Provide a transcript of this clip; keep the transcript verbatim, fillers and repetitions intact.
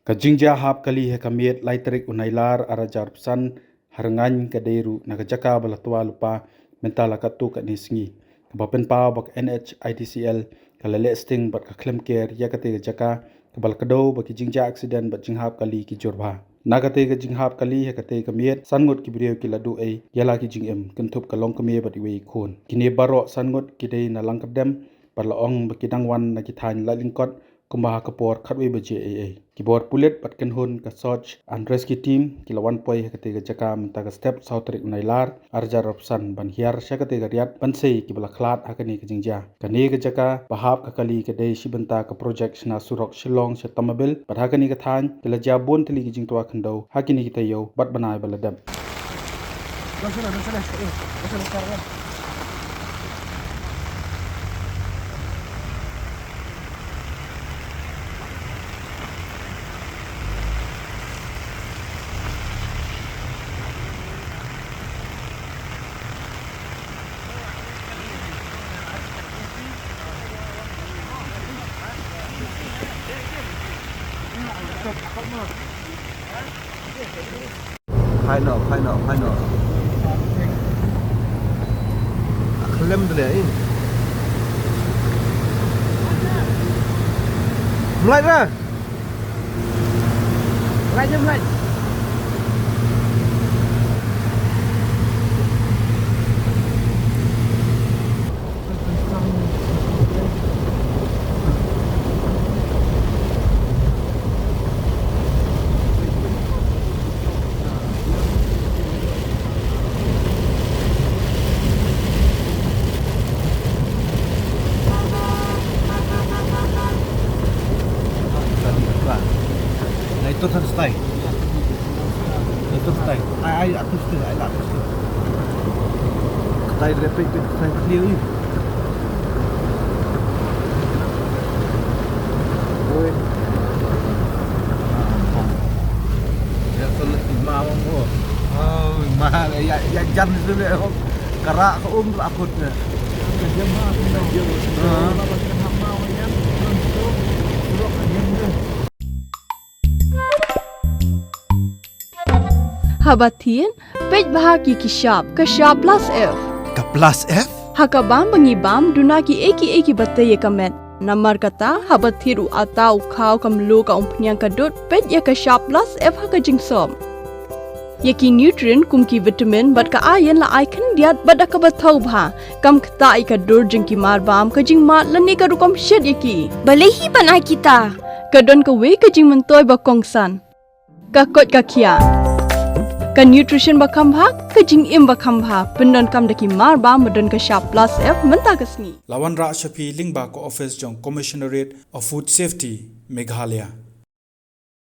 Ka jingjia hap kali ha ka miet lai tarik u Nailar ar hajar arphew san ha Rngaiñ ka dei ruh na ka jaka ba la twa lypa mynta la katto katne sngi, kaba pynpaw ba ka N H I D C L ka la leh sting bad ka khlem ker ïa katei ka jaka, kaba la kdew ba ki jingjia aksiden bad jinghap kali ki jur bha. Na katei ka jinghap kali ha katei ka miet, san ngut ki briew ki la duh ei ïa la ki jingim, kynthup ka longkmie bad iwei i khun. Kine baroh san ngut ki dei na Langkyrdem bad la ong ba ki dang wan na ki thaiñ Laitlyngkot kumba ha ka por khatwei baje eiei. Ki bor pulit bad kynhun ka Search and Rescue Team ki la wan poi ha katei ka jaka mynta ka step saw tarik u Nailar ar hajar arphew san ban hiar sha katei ka riat ban sei kiba la khlad ha kane ka jingjia. Kane ka jaka ba hap ka kali ka dei shi bynta ka projek shna surok Shillong sha Tamabil bad ha kane ka thaiñ ki la jia bun tylli ki jingtwa khyndew ha kine ki taïew bad bnai ba la dep. Phai noh, phai noh, phai noh. Khlem dle i. Mlai ra. Mlai je mlai. Later than stay. Later stay. Ai, ai, aku stay, ai, aku stay. Stay repet ke stay clear ni. Oi. Ya, so lagi mau mo. Oh, mahal. Ya, ya, jan itu le. Kara ka um la kut ne. Ha. Haba thied, peit bha ki ki shap, ka shap plus F. Ka plus F? Ha ka bam ba ngi bam, duna ki ei ki ei ki ba tei ïa ka met. Namar kata, haba thied u atta u khaw ka mluh ka umphniang ka dud, peit ïa ka shap plus F ha ka jingsop. Ïa ki nutrient kum ki vitamin bad ka iron la ai khyndiat bad da kaba thaw bha. Kam ktah ïa ka dur jong ki mar bam, ka jingmad lane ka rukom shet ïa ki. Balei hi ban ai kita? Ka don kawei ka jingmyntoi ba kongsan. Ka koit ka khiah. Ka nutrition ba kham bha, ka jingim ba kham bha. Pyndonkam da ki mar bam ba don ka shap plus F mynta ka sngi. La wanrah sha phi lyngba ka office jong Commissionerate of Food Safety, Meghalaya.